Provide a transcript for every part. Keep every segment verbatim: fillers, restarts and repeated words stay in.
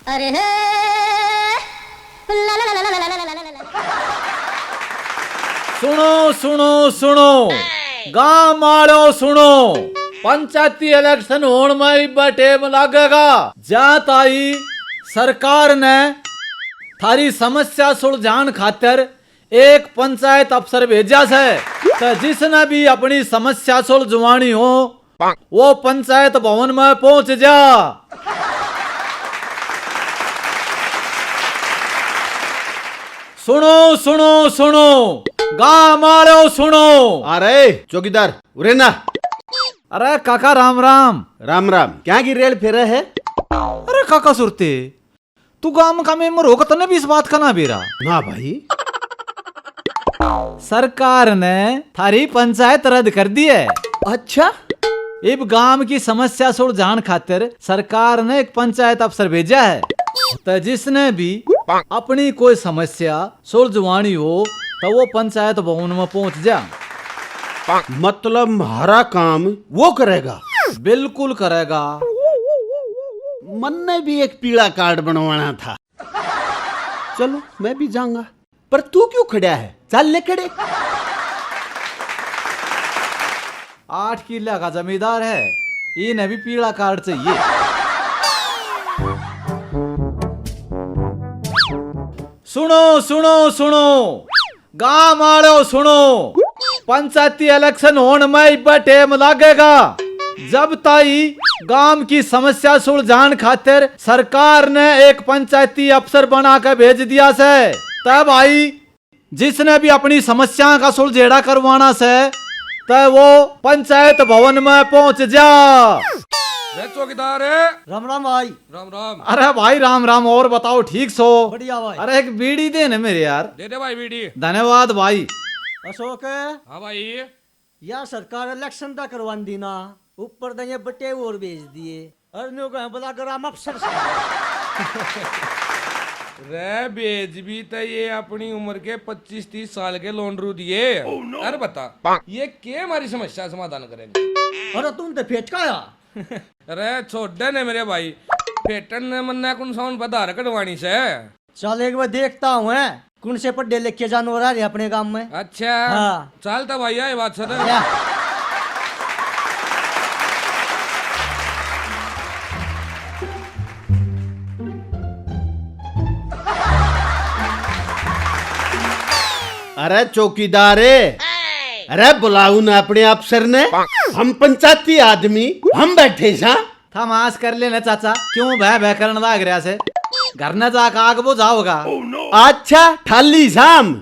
अरे हे, ला ला ला ला ला ला ला ला ला। सुनो, सुनो, सुनो, गांव आलो सुनो, पंचायती इलेक्शन होण में इब्बे टेम लागेगा। जा ताई सरकार ने थारी समस्या सुलझाण खातर एक पंचायत अफसर भेजा सै, तो जिसने भी अपनी समस्या सुलझवानी हो, वो पंचायत भवन में पहुंच जा। सुनो, सुनो, सुनो, गांव आलो सुनो। अरे चौकीदार, उरे ना। अरे काका, राम राम। राम राम। क्या की रेल फेरे है? अरे काका सुरते, तू गांव का मेंबर होकर तन्ने भी इस बात का ना बेरा? ना भाई। सरकार ने थारी पंचायत रद्द कर दी है। अच्छा? इब गांव की समस्या सुलझाण खातिर सरकार ने एक पंचायत अफसर भेजा है, तो जिसने भी अपनी कोई समस्या सुलझवानी हो, तो वो पंचायत भवन में पहुंच जा। मतलब म्हारा काम वो करेगा? बिल्कुल करेगा। मन्ने भी एक पीला कार्ड बनवाना था। चलो, मैं भी जाऊंगा। पर तू क्यों खड़ा है? चल ले खड़े। आठ किला का जमींदार है, इन्हें भी पीला कार्ड चाहिए। सुनो, सुनो, सुनो, गांव आलो सुनो, पंचायती इलेक्शन होण में इब्बे टेम लागेगा। जब ताई गांव की समस्या सुलझाण खातिर सरकार ने एक पंचायती अफसर बना के भेज दिया सै, तब भाई जिसने भी अपनी समस्या का सुलझेड़ा करवाना सै, तो वो पंचायत भवन में पहुंच जा। रे चौकीदार। राम राम भाई। राम राम। अरे भाई राम राम, और बताओ, ठीक सो? बढ़िया भाई। अरे एक बीड़ी दे ना मेरे यार। दे दे भाई बीड़ी। धन्यवाद भाई। अशोक। हाँ भाई। या सरकार इलेक्शन तक करवांदी ना, ऊपर तो ये बटे और भेज दिए। अरे न्यू कहें भला ग्राम अफसर से। रे भेज भी तो ये अपनी उम्र के पच्चीस तीस साल के लौंडरू दिए। Oh no। अरे बता, ये के हमारी समस्या समाधान करेंगे? अरे तुम तो फेटकाया। अरे छोड़े ने मेरे भाई, फेटन ने मन्ना कौन सा उन पर धार कटवानी से? चल एक बार देखता हूँ, हैं, कौन से पढ़े लिखे जानवर आ रहे अपने गांव में। अच्छा। हाँ। चल तो भाई, आए बात सुन। या। अरे चौकीदार, अरे बुलाओ ना अपने अफसर ने। हम पंचायती आदमी, हम बैठे सा। थम आस कर लेना चाचा, क्यों भय भय करण लाग रहा से? घर न जाकर आग बुझाओगा। अच्छा, ठाली साम।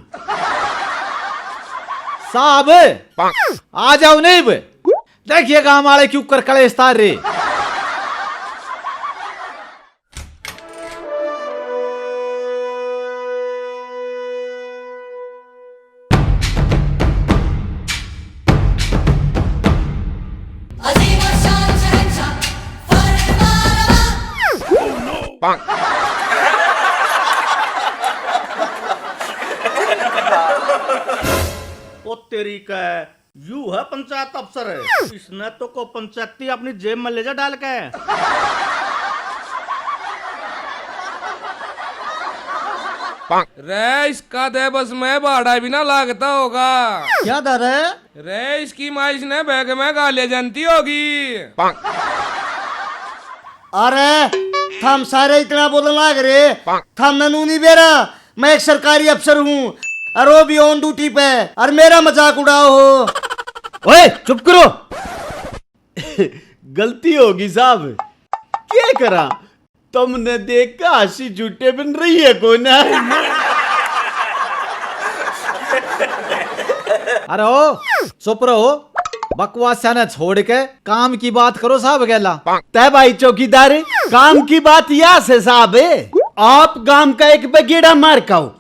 साहब, आ जाओ नहीं बे। देखिए गांव वाले क्यों कर कलेश तार रहे। ओ तेरी का, यू है पंचायत अफसर। इसने तो को पंचायती अपनी जेब में ले जा डाल के। रे, इसका दे बस में भाड़ा भी ना लागता होगा। क्या दर है? रे, इसकी माँ इसने बैग में गा ले जानती होगी। अरे, थम सारे इतना बोलने लाग रहे, थम ननू नहीं बेरा, मैं एक सरकारी अफसर हूँ, और वो भी ऑन ड्यूटी पे, और मेरा मजाक उड़ाओ हो। ओए, चुप करो। गलती होगी साहब, के करा, तुमने देख के हंसी झूठे बन रही है कोना। अरे ओ, चुप रहो, बकवासा ने छोड़ के काम की बात करो साहब गेला। तय भाई चौकीदार, काम की बात या से साहब, आप गांव का एक बगेड़ा मार के आओ,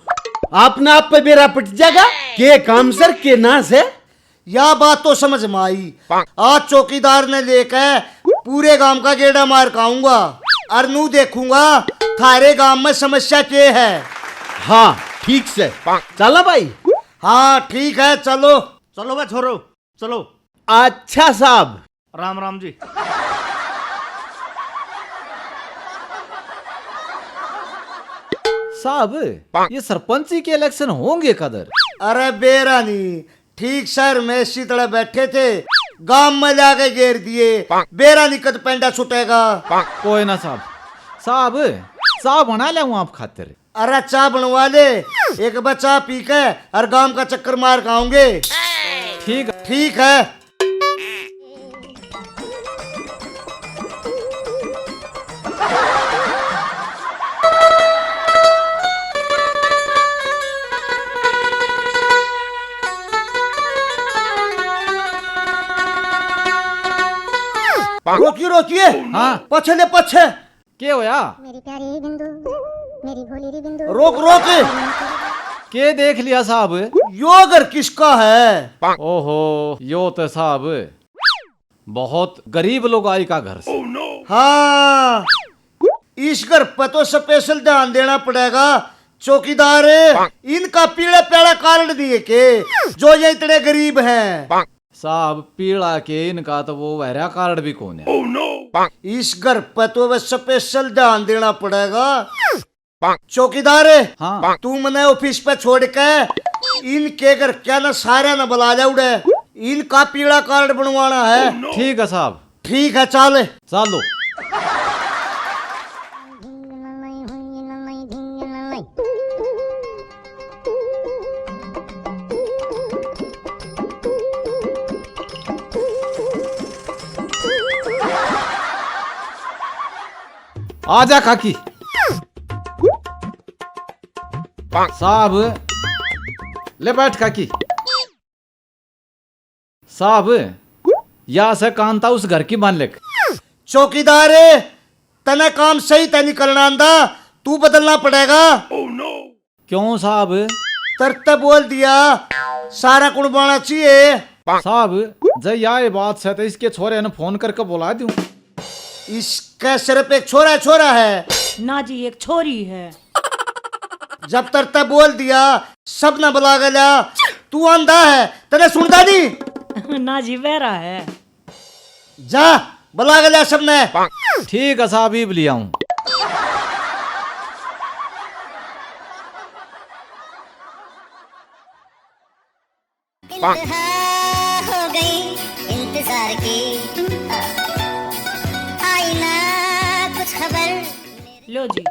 आपने आप पे बेरा पट जाएगा, के काम सर के ना से। या बात तो समझ में आई। आज चौकीदार ने लेके पूरे गांव का गेड़ा मार के आऊंगा, अर नू देखूंगा थारे गांव में समस्या के है। हाँ, ठीक से। चला भाई? हाँ, ठीक है, चलो। चलो बे छोरो, चलो। अच्छा साहब। राम राम जी। साहब, ये सरपंची के इलेक्शन होंगे कदर? अरे बेरा नहीं, ठीक शहर में इसी तरह बैठे थे, गांव में लाके घेर दिए। बेरा नहीं कद पेंडा छुटेगा। कोई ना साहब, साहब, चाह बना ले हूँ आप खातिर। अरे चाह बनवा ले, एक बार चाह पी के और गांव का चक्कर मार के आऊंगे। ठीक। ठीक है। रोकिए, रोकिए। हाँ। पछे ले, पछे। के होया? मेरी प्यारी बिंदु, मेरी भोली री बिंदु। रोक, रोक। के देख लिया साहब? यो घर किसका है? ओहो, यो तो साहब बहुत गरीब लुगाई का घर से। हाँ, इस घर पे तो स्पेशल ध्यान देना पड़ेगा। चौकीदार, इनका पीला प्याला कार्ड दिए के, जो ये इतने गरीब हैं। साहब, पीला के इनका तो वो हरा कार्ड भी कोन्या। इस घर पे तो वे स्पेशल ध्यान देना पड़ेगा। चौकीदार, हाँ। तू मने ऑफिस पे छोड़ के इनके घर क्या ना सारे ना बुला ले उड़े। इनका पीला कार्ड बनवाना है। ठीक है साहब। ठीक है, चल। चलो। आजा काकी। साहब, ले बैठ काकी। साहब, या से कांता उस घर की मालिक। चौकीदार, तने काम सही तै नहीं करना आंदा, तू बदलना पड़ेगा। क्यों साहब? तरते बोल दिया, सारा कुण बाना चाहिए। साहब, जै या ये बात से तो इसके छोरे ने फोन करके बुला दूं। इसका सिर्फ एक छोरा, छोरा है। ना जी, एक छोरी है। जब तरते बोल दिया, सब ने बुला के ला। तू आंधा है, तने सुनता नहीं? ना जी, बहरा है। जा, बुला के ला सबने। ठीक है साहब, इब ले आऊं। इंतहा हो गई इंतजार की, आई ना कुछ खबर। लो जी।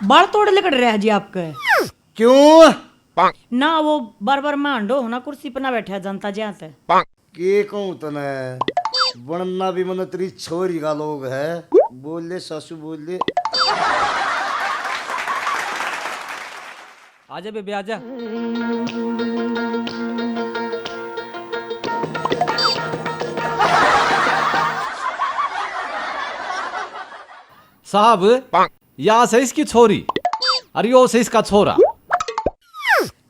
बाल तोड़ लिकड़ रहा जी आपके। क्यों? ना, वो बार बार मैं हांडो होना, कुर्सी पर ना बैठा जानता ज्यादा। के कहूँ तने, बनना भी मन तेरी छोरी का लोग है। बोल ले सासू, बोल ले। आजा बेबे, आजा। साहब, या से इसकी छोरी, अरे यो से इसका छोरा।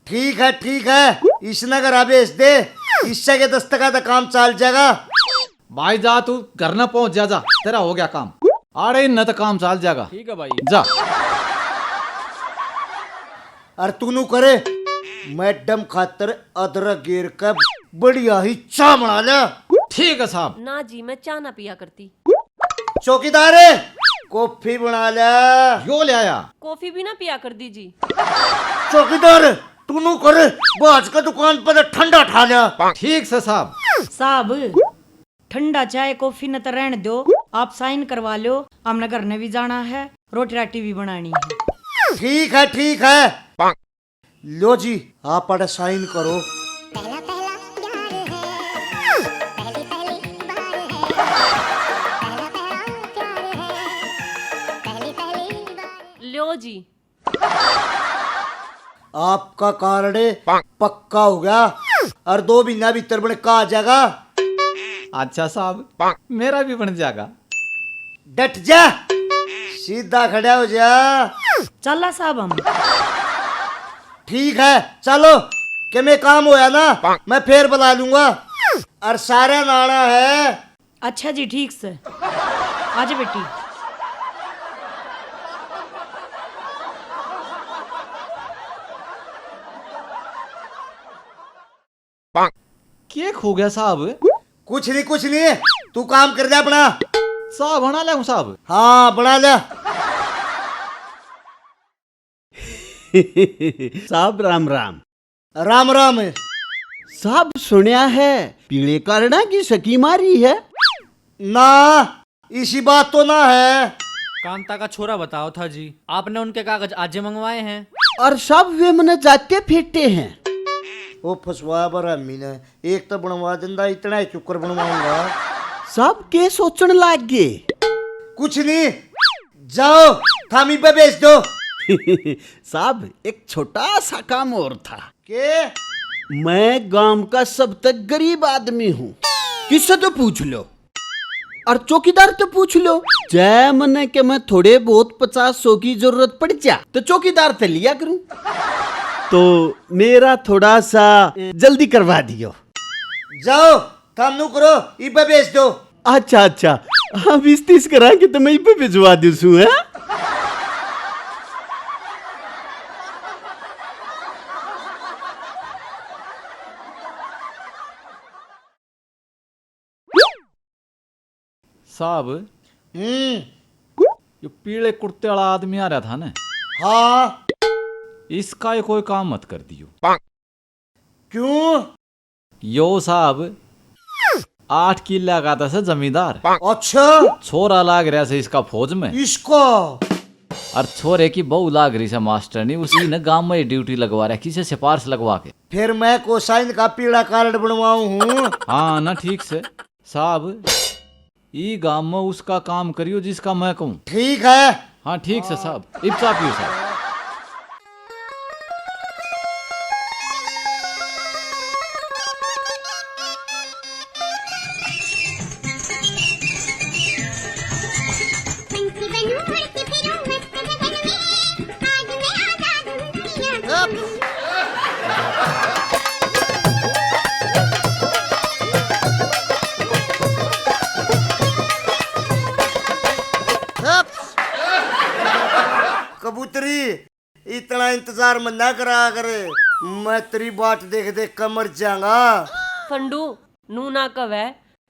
ठीक है, ठीक है, इसने घरा भेज दे, इससे के दस्तखत का काम चल जाएगा। भाई जा, तू घर ना पहुंच जा, जा, तेरा हो गया काम। आड़े न तो काम चल जाएगा। ठीक है भाई। जा। अरे तू नू करे, मैडम खातर अदरक गेर के बढ़िया ही चाय बना ले। ठीक है साहब। ना जी, मैं चाय ना पिया करती। चौकीदार, कॉफी बना ले। यो ले आया। कॉफी भी ना पिया कर दी जी। चौकीदार, तू नू कर, बाज का दुकान पर ठंडा ठा ले। ठीक से साहब। साहब, ठंडा चाय कॉफी न तो रहने दो, आप साइन करवा लो, हमने घर ने भी जाना है, रोटी राटी भी बनानी है। ठीक है, ठीक है। लो जी, आप अड़े साइन करो। पहला पहला प्यार है, पहली पहली बार है, पहला पहला प्यार है, पहली पहली बार। लो जी। आपका कार्ड पक्का हो गया और दो महीना भीतर बन का आ जाएगा। अच्छा साहब, मेरा भी बन जाएगा। डट जा, सीधा खड़ा हो जा। चला साहब हम। ठीक है, चलो, के मैं काम होया ना, मैं फेर बुला लूंगा। और सारा नाना है। अच्छा जी, ठीक से। आजा बेटी। के खो गया साहब? कुछ नहीं, कुछ नहीं, तू काम कर ले अपना। चाह बना ले हूँ साहब। हाँ, बना ले। साहब राम राम। राम राम। साहब सुनया है पीले कार्डा की स्कीम आ रही है? ना, इसी बात तो ना है। कांता का छोरा बताओ था जी, आपने उनके कागज आज मंगवाए हैं? और सब वे मने जाते फेटे हैं। ओ फसवा बरामी ने, एक तो बनवा दिंदा, इतना ही चुकर बनवाऊंगा। साहब के सोचण लाग गए? कुछ नहीं, जाओ, थामी पे भेज दो। साहब, एक छोटा सा काम और था। के? मैं गांव का सबसे गरीब आदमी हूँ, किससे तो पूछ लो, और चौकीदार तो पूछ लो। जै मने के मैं थोड़े बहुत पचास सौ की जरूरत पड़ जा, तो चौकीदार ते लिया करूँ। तो मेरा थोड़ा सा जल्दी करवा दियो। जाओ, काम नू करो, इब्बे भेज दो। अच्छा, अच्छा, हाँ, बीस तीस करा के तो मैं इब्बे भिजवा दूँ सूं, हैं? साहब, हम्म। यो पीले कुर्ते वाला आदमी आ रहा था ना? हाँ। इसका ये कोई काम मत कर दियो। क्यों? यो साहब आठ किला का था से जमींदार। अच्छा। छोरा लाग रहा से इसका फौज में। इसका? और छोरे की बहू लाग रही से मास्टरनी, उसी ने गांव में ड्यूटी लगवा रखी से सिफारिश लगवा के। फिर मैं कोसा इनका पीला कार्ड बनवाऊं हूँ। हाँ ना, ठीक से। साहब, ई गांव में उसका काम करियो जिसका मैं कहूँ। ठीक है। हाँ, ठीक से साहब। इब चाह पियो साहब। कबूतरी, इतना इंतजार मत ना करा कर, मैं तेरी बाट देख देख के मर जाऊंगा। फंडू, नू ना कहवे,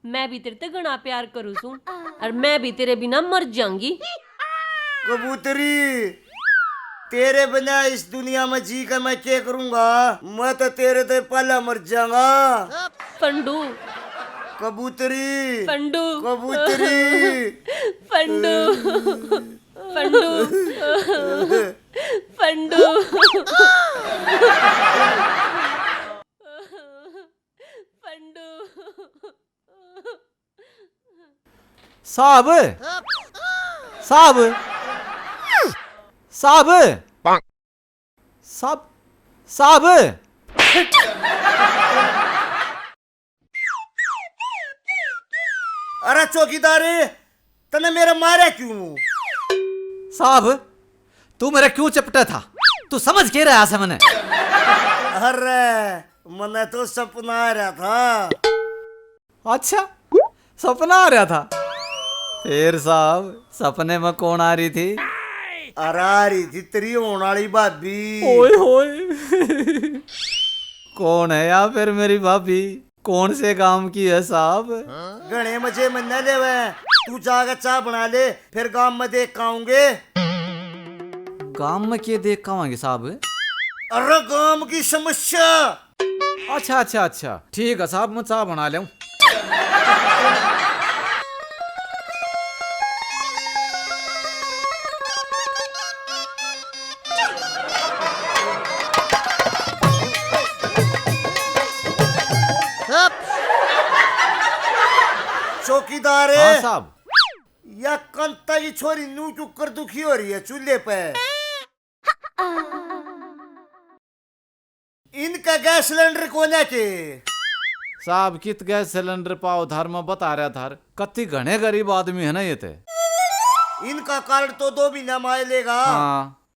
मैं भी तेरे ते घणा प्यार करूँ सूं, और मैं भी तेरे बिना मर जाऊंगी। कबूतरी, तेरे बिना इस दुनिया में जी के मैं क्या करूंगा? मैं तो तेरे ते पहला मर जाऊंगा। फंडू। कबूतरी। फंडू। कबूतरी। फंडू। फंडू। फंडू। फंडू। साहब, साहब, साहब, साहब, साहब। अरे चौकीदार, तने मेरा मारा क्यों? साहब, तू मेरा क्यों चपटा था? तू समझ के रहा से मने? अरे, मने तो सपना आ रहा था। अच्छा, सपना आ रहा था? फिर साहब, सपने में कौन आ रही थी? अरे, आ रही थी तेरी होने वाली भाभी। ओए होए। कौन है या फिर मेरी भाभी? कौन से गांव की है साहब? घणे मजे मन्ने लेवे। तू जाके चाह बना ले, फिर गांव में देख के आऊंगे। गांव में के देख के आवांगे साहब? अरे गांव की समस्या। अच्छा, अच्छा, अच्छा, ठीक है साहब, मैं चाह बना लेऊं। चौकीदार, हाँ साहब। या कंता की छोरी नू क्यों कर दुखी हो रही है चूल्हे पे? इनका गैस सिलेंडर कोन्या के? साहब, कित गैस सिलेंडर पाओ थार, मैं बता रहा थार, कत्ती घणे गरीब आदमी है ना ये ते। इनका कार्ड तो दो महीना में आ लेगा। हाँ।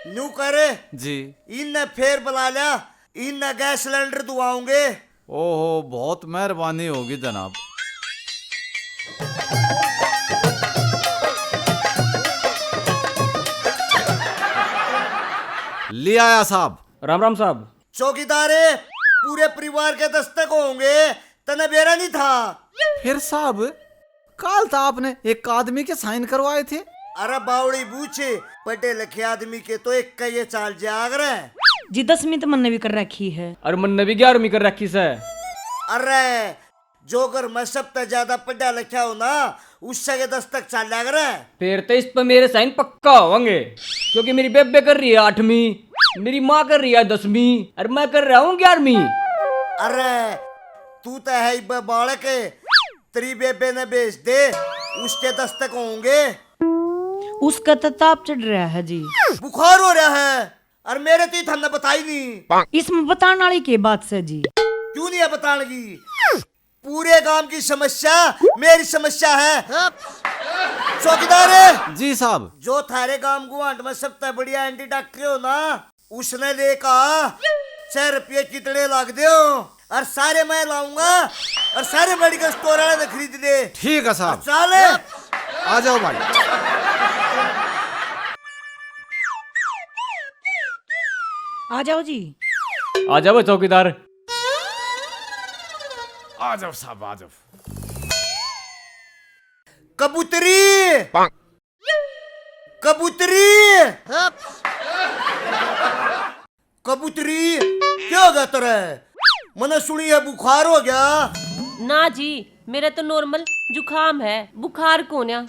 न्यू करे जी। इनने फेर बुला लिया, इनने गैस सिलेंडर दुआऊंगे। ओहो, बहुत मेहरबानी होगी जनाब। ले आया साहब। राम राम साहब। चौकीदार, पूरे परिवार के दस्तक होंगे, तने बेरा नहीं था। फिर साहब, काल तो आपने एक आदमी के साइन करवाए थे। अरे बावड़ी बूझ, पढ़े लिखे आदमी के तो एक का ये चाल जाग रहा है। जी, दसवीं तो मन्ने भी कर रखी है। और मन्ने भी ग्यारहवीं कर रखी से। अरे, जो घर में सबसे ज्यादा पढ़ा लिखा हो ना, उससे के दस्तक चाल्या करे। फिर तो इस पे मेरे साइन पक्का होंगे, क्योंकि मेरी बेबे कर रही है आठवीं, मेरी माँ कर रही है दसवीं, और मैं कर रहा हूँ ग्यारहवीं। अरे, तू तो है इब्बे बालक, तेरी बेबे ने भेज दे, उसके दस्तक होंगे। उसका तो ताप चढ़ रहा है जी। बुखार हो रहा है, और मेरे तो ये थमने बताई नहीं। इसमें बताने वाली के बात से जी? क्यों नहीं है बताने की? पूरे गांव की समस्या मेरी समस्या है। चौकीदार है। जी साहब। जो थारे गांव गुआंढ में सबसे बढ़िया एंटी डॉक्टर हो ना, उसने लेका छह रुपये कितने लाग दे हो, और सारे मैं लाऊंगा, और सारे मेडिकल स्टोर वाले ने खरीद ले। ठीक है साहब। चल। आ जाओ भाई। आ जाओ जी। आ जाओ चौकीदार। आ जाओ साहब, आ जाओ। कबूतरी, कबूतरी, कबूतरी, क्या हो गया तेरे? मने सुनी है बुखार हो गया। ना जी, मेरा तो नॉर्मल जुकाम है, बुखार कोन्या।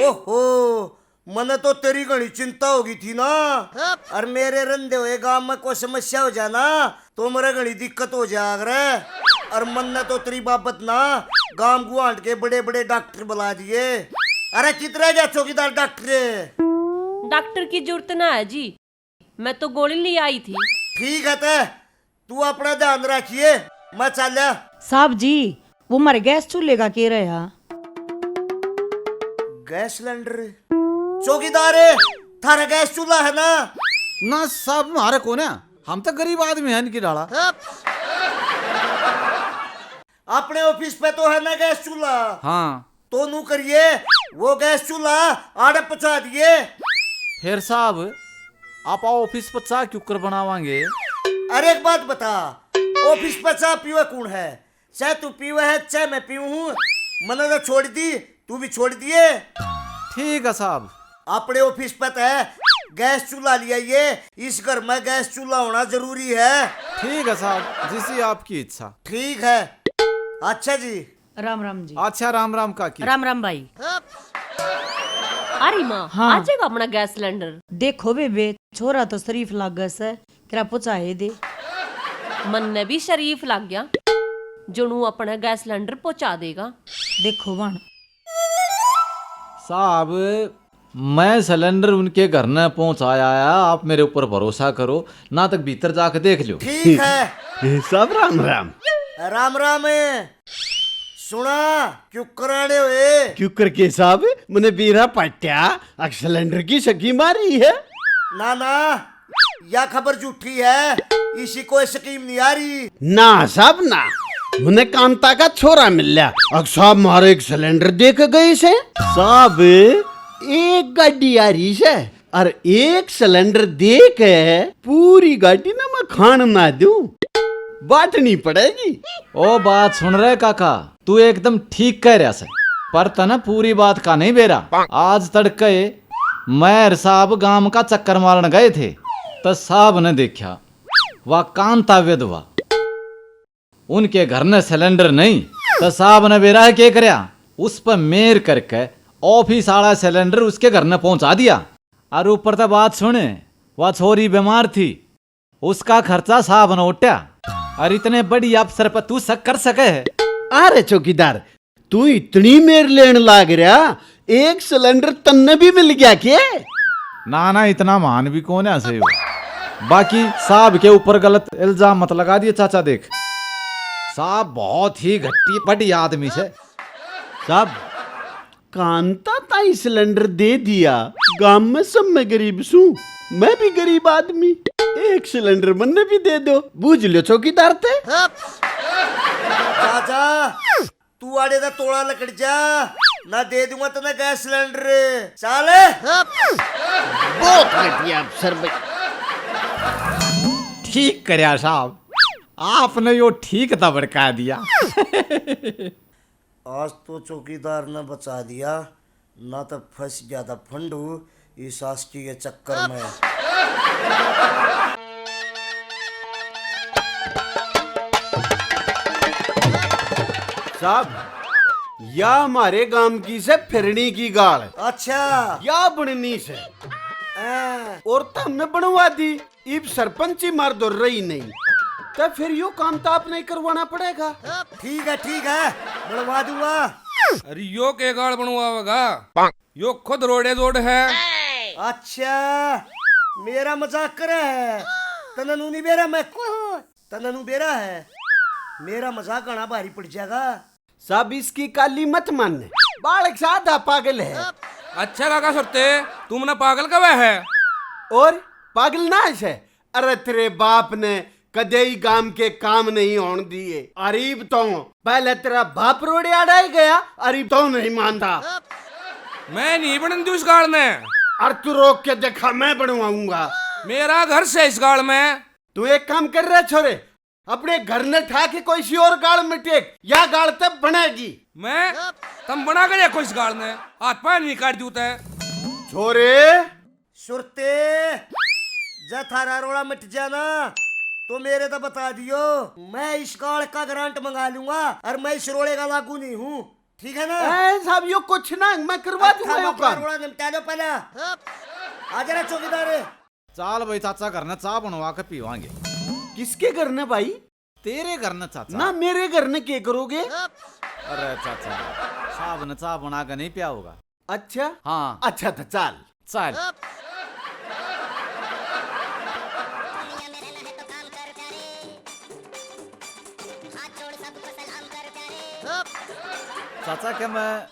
ओहो, मने तो तेरी घणी चिंता हो गई थी ना। और मेरे रंधे हुए गांव में कोई समस्या हो जाए ना, तो मेरे घणी दिक्कत हो जाया करे। और मन्ने तो तेरी बाबत ना गांव गुआंढ के बड़े बड़े डॉक्टर बुला दिए। अरे किधर है गया चौकीदार डॉक्टर? डॉक्टर की जरूरत ना है जी, मैं तो गोली ले आई थी। ठीक है ते, तू अपना ध्यान रखिए, मैं चाल्या। साहब जी, वो मारे गैस चूल्हे का के रहा? Gas cylinder? चौकीदार, थारा गैस चूल्हा है ना? ना साहब, म्हारे कोन्या, हम तो गरीब आदमी हैं, इनकी डाला। अपने ऑफिस पे तो है ना गैस चूल्हा? हाँ। तो नू करिए, वो गैस चूल्हा आड़े पहुंचा दिए। फिर साहब, आप ऑफिस पर चाय क्यों कर बनावांगे? अरे एक बात बता, ऑफिस पर चाय पीवे कौन है? चाय तू पीवे है, चाय मैं पीऊँ हूँ। मने तो छोड़ दी, तू भी छोड़ दिए। ठीक है साहब। अपने ऑफिस पर तो है, गैस चूल्हा ले आइए, इस घर में गैस चूल्हा होना जरूरी है। ठीक है साहब, जिसी आपकी इच्छा। ठीक है, अच्छा जी। राम राम जी। अच्छा, राम राम काकी। राम राम भाई। अरे माँ, हाँ। आ जाएगा अपना गैस सिलेंडर? देखो बेबे, छोरा तो शरीफ लागे से, केरा पहुँचाए दे। मन्ने भी शरीफ लाग गया, जो नू अपना गैस सिलेंडर पहुँचा देगा। देखो बन। साहब, मैं सिलेंडर उनके घर न पहुंचाया है, आप मेरे ऊपर भरोसा करो, ना तक भीतर जाके देख लो। ठीक है। ए, साहब राम राम। राम राम। सुना, क्यों कराने हुए? क्यों करके साहब, मने बेरा पाट्या, अक सिलेंडर की सकी मारी है। ना ना, या खबर झूठी है, इसी कोई स्कीम नहीं आ रही। ना साहब ना, मने कांता का छोरा मिल लिया। अक साहब मारे एक सिलेंडर दे के गए से। साहब, एक गाड़ी आ रही से, और एक सिलेंडर दे के पूरी गाड़ी ना मैं खान ना दूं, बांटनी पड़ेगी। ओ बात सुन रहे काका, तू एकदम ठीक कह रहा से, पर तने पूरी बात का नहीं बेरा। आज तड़के मैं और साहब गांव का चक्कर मारन गए थे, तो साहब ने देखा, वा कांता विधवा, उनके घर ने सिलेंडर नहीं, तो साहब ने बेरा के करया, उस पर मेर करके ऑफिस आला सिलेंडर उसके घर ने पहुंचा दिया। और ऊपर तो बात सुने, वा छोरी बीमार थी, उसका खर्चा साहब ने उठा। और इतने बड़ी अफसर पर तू शक कर सके है? अरे चौकीदार, तू इतनी मेर लेन लाग रहा, एक सिलेंडर तन्ने भी मिल गया के? ना ना, इतना महान भी कौन है से हो। बाकी साहब के ऊपर गलत इल्जाम मत लगा दिए चाचा। देख, साहब बहुत ही घट्टी बड़ी आदमी से। साहब, कांता ताई सिलेंडर दे दिया, गांव में सब में गरीब सूं, मैं भी गरीब आदमी, एक सिलेंडर मन्ने भी दे दो, बूझ लो चौकीदार ते। चाचा, तू आड़े दा तोड़ा लकड़ जा, ना दे दूंगा तने गैस सिलेंडर। चाल। बहुत घटिया अफसर भाई। ठीक करया साहब, आपने यो ठीक था भड़का दिया। आज तो चौकीदार ने बचा दिया, ना तो फंस गया था फंडू इस आशिकी के चक्कर में। साहब, या हमारे गांव की से फिरनी की गाल। अच्छा। या बननी से। हाँ। और तो हमने बनवा दी, इब सरपंची मार दो रही नहीं, तो फिर यो काम तो आपने ही करवाना पड़ेगा। ठीक है, ठीक है, बनवा दूंगा। अरे यो के गाल बनवावेगा? यो खुद रोड़े जोड़ है। अच्छा, मेरा मजाक करे है? तन्ने नू नहीं बेरा मैं, तन्ने नू बेरा है? मेरा मजाक घना भारी पड़ जाएगा। साहब, इसकी काली मत मानने, बालक सा आधा पागल है। अच्छा काका सुरते, तू मन्ने पागल कहवे है? और पागल ना है? अरे तेरे बाप ने कदे ही गांव के काम नहीं होण दिए। अरीब तो पहले तेरा बाप रोड़े आड़ा ही गया, अरीब तो नहीं मानता। मैं नहीं बनन दूं इस गाल ने। अरे तू रोक के देखा, मैं बनवाऊंगा। मेरा घर से इस गाल में। तू एक काम कर रहा छोरे, अपने घर ने ठा के कोई सी और गाल में टेक, या गाल तब बनेगी। मैं? तम बना के देखो इस गाल ने, हाथ पैर नहीं काट दूं तै। छोरे। सुरते, जै थारा रोड़ा मिट जा ना, तो मेरे तो बता दियो, मैं इस गाल का ग्रांट मंगा लूंगा और मैं इस रोड़े का लागू नहीं हूँ, ठीक है ना? ए, साहब, यो कुछ ना, मैं करवा दूंगा यो काम। रोड़ा निपटा दो पहले। आ जरा चौकीदार। चाल भाई चाचा, घर ने चाह बनवा के पीवांगे। किसके घर ने भाई? तेरे घर ने चाचा। ना, मेरे घर ने के करोगे? अरे चाचा, साहब ने चाह बना के नहीं पिया होगा। अच्छा? हाँ। अच्छा तो चाल। चाल। चाचा के मैं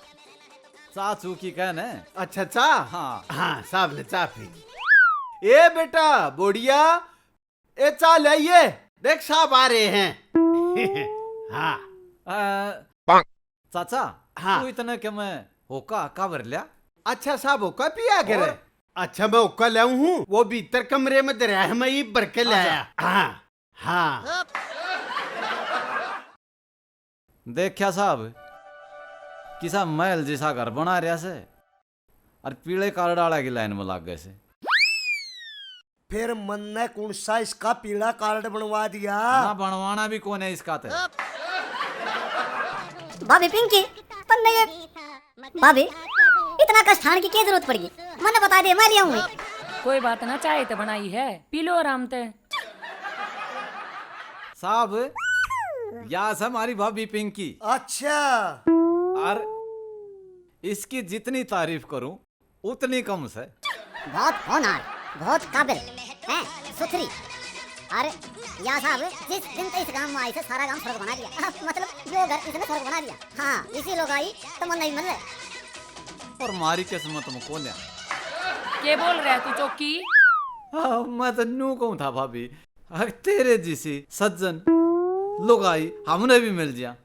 चाह चूकी कहने। अच्छा, चाह? हाँ। हाँ, साहब ने चाह पी ली। ए बेटा, बोड़िया, ए चाह ले आइए, देख साहब आ रहे हैं। हाँ। अ, चाचा, हाँ। तू इतने के में होका हक्का भर लिया? अच्छा साहब, होका पिया करे? और? अच्छा, मैं होका लाऊं हूँ, वो भीतर कमरे में धरया है, मैं ये भर के ले अच्छा। आया। हाँ, हाँ। देखा साहब, किसा महल जैसा घर बना रहा से और पीले कार्ड आला की लाइन में लाग गए से। फिर मन्ने कौन सा इसका पीला कार्ड बनवा दिया? ना, बनवाना भी कौन है इसका ते। भाभी पिंकी, तन्ने ये, भाभी, इतना कष्ट ठाण की क्या जरूरत पड़ गई? मन्ने बता दे, मैं ले आऊंगी। कोई बात ना, चाय तो बनाई है, पी लो आराम ते। साहब, या से हमारी भाभी पिंकी। अच्छा। और इसकी जितनी तारीफ करूं, उतनी कम से। बहुत होनहार, बहुत काबिल, हैं, सुथरी। अरे, या साहब, जिस दिन तो इस गांव में आई से, सारा गांव स्वर्ग बना दिया। मतलब, यो घर इसने स्वर्ग बना दिया। हाँ, इसी लोग आई तो मन नहीं मिल रहे। और मारी किस्मत में कोन्या। के बोल रहा है तू, चौकी? हाँ, मैं तो न्यू कहूँ था, भाभी। अगर तेरे जिसी सज्जन लुगाई हमने भी मिल जा।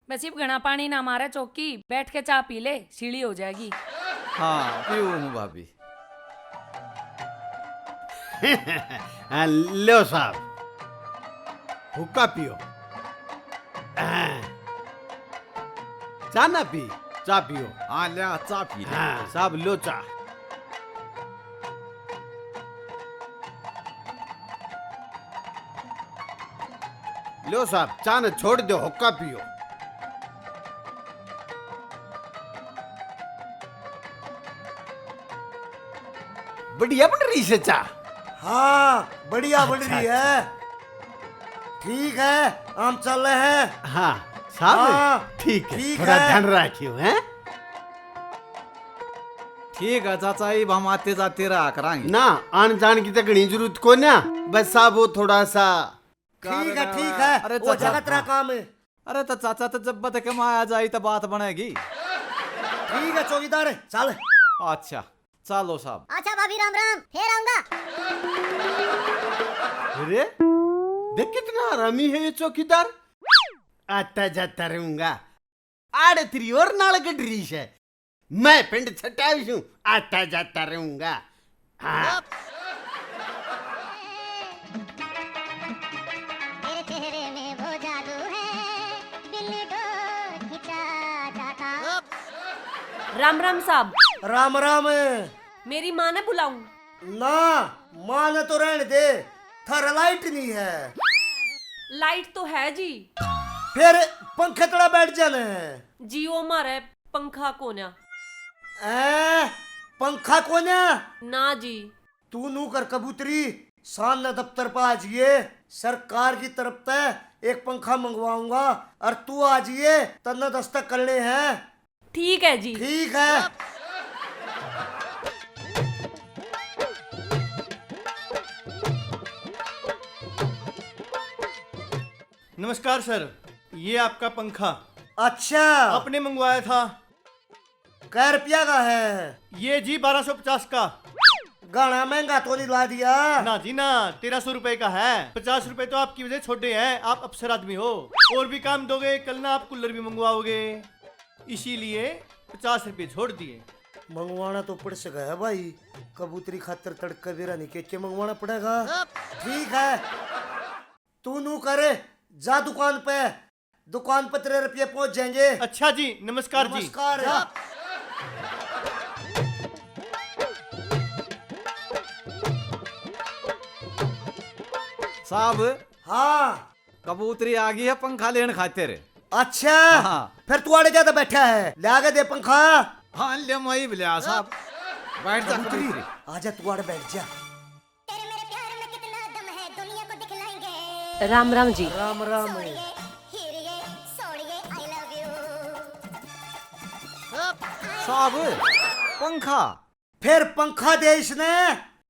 बस इब घणा पानी ना मारे चौकी, बैठ के चाय पी ले, सीली हो जाएगी। हाँ, पीऊँ हूँ भाभी। हाँ, लो साहब, हुक्का पियो। हाँ। चाय ना पी? चाय पियो। हाँ, ले, चाय पी ले। हाँ, साहब, लो चाय। लो साहब, चाय ने छोड़ दो, हुक्का पियो। बढ़िया बन रही से चाय? हाँ, बढ़िया बन अच्छा, रही है। अच्छा। ठीक है, हम चल रहे हैं। हाँ, साहब, हाँ, ठीक है, ठीक थोड़ा है। ध्यान रखियो, हैं? ठीक है चाचा, इब हम आते जाते रहा करांगे। ना, आन जान की तो घणी जरूरत कोन्या, बस साहब वो थोड़ा सा ठीक है, ठीक है। अरे वो चाचा, जगत रहा हाँ। काम है। अरे तो चाचा, तो जब तक हम आया जाई तो बात बनेगी। ठीक है चौकीदार, चल। अच्छा, चलो साहब। अच्छा भाभी, राम राम, फिर आऊंगा। अरे, देख कितना हरामी है ये चौकीदार। आता जाता रहूंगा। आड़े तेरी और नाल गडरी से। मैं पिंड छटाई हूँ, आता जाता रहूंगा। हाँ। राम राम साहब। राम राम। मेरी माँ ने बुलाऊं? ना, माँ ने तो रहने दे, थारे लाइट नहीं है। लाइट तो है जी। फिर पंखे तले बैठ जाने। जी, वो मारे पंखा कोन्या। ए, पंखा कोन्या? ना जी। तू नू कर कबूतरी, शाम ने दफ्तर पर आ जाइए, सरकार की तरफ से एक पंखा मंगवाऊंगा, और तू आ जाइए, तन्ने दस्तक करने हैं। ठीक है जी। ठीक है। नमस्कार सर, ये आपका पंखा। अच्छा। आपने मंगवाया था। कै रुपया का है? ये जी बारह सौ पचास का। घणा महंगा तो नहीं ला दिया? ना जी ना, तेरह सौ रुपए का है। पचास रुपए तो आपकी वजह छोड़े हैं, आप अफसर आदमी हो। और भी काम दोगे, कल ना आप कूलर भी मंगवाओगे, इसीलिए पचास रुपए छोड़ दिए। मंगवाना तो पड़ सका है भाई, कबूतरी खातर तड़के बेरा नहीं के, के मंगवाना पड़ेगा। ठीक है, तू नू करे, जा दुकान पे, दुकान पे तेरे रुपये पहुंच जाएंगे। अच्छा जी, नमस्कार जी। नमस्कार। जा। साहब। हाँ। कबूतरी आ गई है पंखा लेने खातिर। अच्छा। हाँ। फिर तू आड़े ज्यादा बैठा है, ले आके दे पंखा। हाँ, ले मैं ही ले आ साहब। बैठ जा कबूतरी। कबूतरी, आजा तू आड़े बैठ जा। तेरे मेरे प्यार में कितना दम है, दुनिया को दिखलाएंगे। राम राम जी। राम राम। सोनिए, हीरिए, सोनिए, I love you। साहब, पंखा। फिर पंखा दे इसने।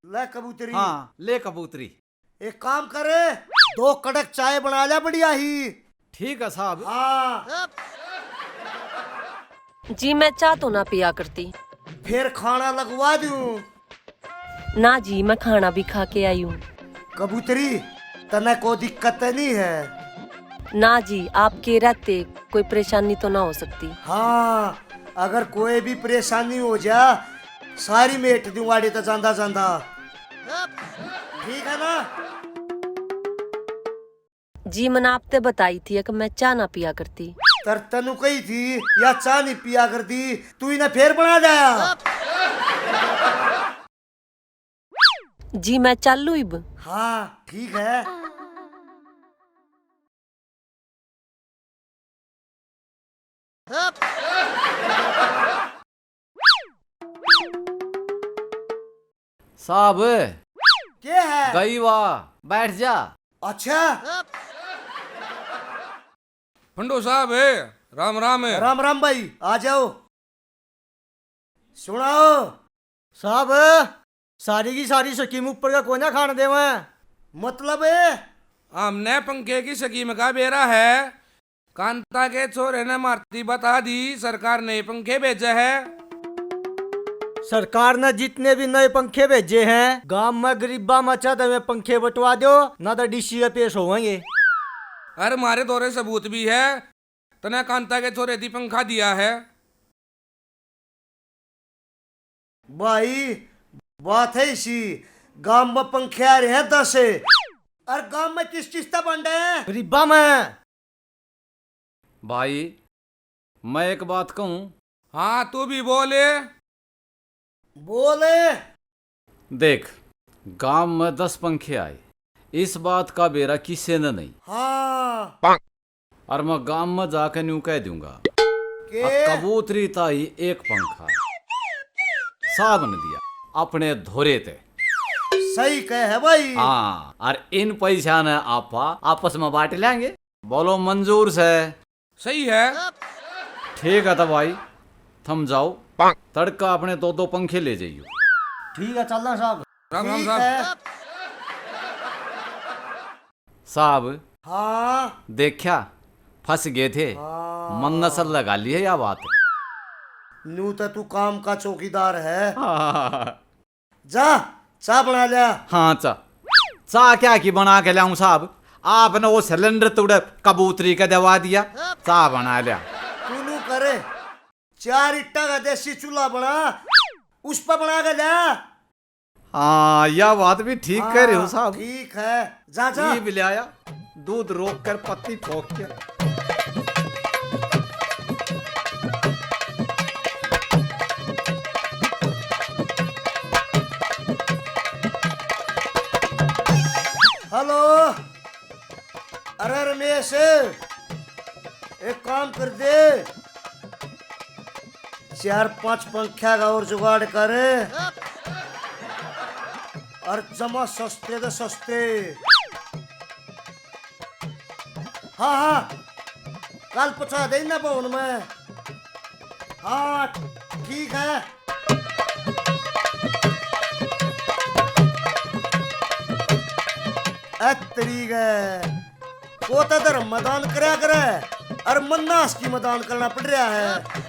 ले कबूतरी। हाँ, ले कबूतरी। एक काम कर, दो कड़क चाय बना ले बढ़िया ही। ठीक है साहब। हाँ। जी, मैं चाय तो ना पिया करती। फिर खाना लगवा दूं? ना जी, मैं खाना भी खा के आई हूँ। कबूतरी, तन्ने कोई दिक्कत तो नहीं है? ना जी, आपके रहते कोई परेशानी तो ना हो सकती? हाँ, अगर कोई भी परेशानी हो जा, सारी मेट दूं आड़े तो जांदा जांदा। ठीक है ना? जी, मैंने आप ते बताई थी कि मैं चाय ना पिया करती। तर तनु कही थी या चाय नहीं पिया करती, तू इन्हें फेर बना जाया। जी, मैं चालू इब। हाँ, ठीक है। साहब। के है? गई वा, बैठ जा। अच्छा। फंडो साहब, राम राम। राम राम भाई, आ जाओ। सुनाओ। साहब, सारी की सारी स्कीम ऊपर का कोन्या खान देवे। मतलब? हमने पंखे की स्कीम का बेरा है, कांता के छोरे ने मारती बता दी, सरकार नए पंखे भेजे है। सरकार ने जितने भी नए पंखे भेजे हैं, गांव में गरीबा में चाहते हुए पंखे बंटवा दो, ना तो डीसी पे पेश होवेंगे। अरे, मारे धोरे सबूत भी है, तने कांता के छोरे दी पंखा दिया है। भाई, बात है इसी, गांव में पंखे आ रहे हैं दस, और गांव में किस चीज तै बंडे हैं? गरीबा में। भाई, मैं एक बात कहूँ? हाँ, तू भी बोले। बोले। देख, गांव में दस पंखे आए, इस बात का बेरा किसी ने नहीं। हाँ। और मैं गांव में जाके न्यू कह दूंगा, के? आ कबूतरी ताई एक पंखा साहब ने दिया अपने धोरे ते। सही कहे है भाई। हाँ, और इन पैसा ने आपा आपस में बांट लेंगे। बोलो, मंजूर से? सही है। ठीक है तो भाई, थम जाओ, तड़का अपने दो दो पंखे ले जाइयो। ठीक है, चलना साहब। राम राम ठीक साहब। है। साहब। हाँ। देखा, फंस गए थे। हाँ। मन नसर लगा ली है या बात। नू तो तू काम का चौकीदार है। हाँ। जा, चाय बना लिया। हाँ, चाय। चाय क्या की बना के लाऊं साहब? आपने वो सिलेंडर तुड़े कबूतरी का दवा दिया, चाय बना लिया। तू नू करे, चार इट्टा का देसी चूल्हा बना, उस पर बना के ला। हाँ, यह बात भी ठीक कह रहे हो हाँ, साहब। ठीक है, जा, जा। ये भी ले आया, दूध रोक कर पत्ती ठोक के। तो अरे रमेश, एक काम कर दे, चार पांच पंख्या का और जुगाड़ कर, और जमा सस्ते तो सस्ते। हाँ हाँ, कल पहुंचा देना भवन में। हाँ ठीक है। ए तेरी गै, वो तो धर्म में दान करया करे, और मन्ना हंस की में दान करना पड़ रहा है।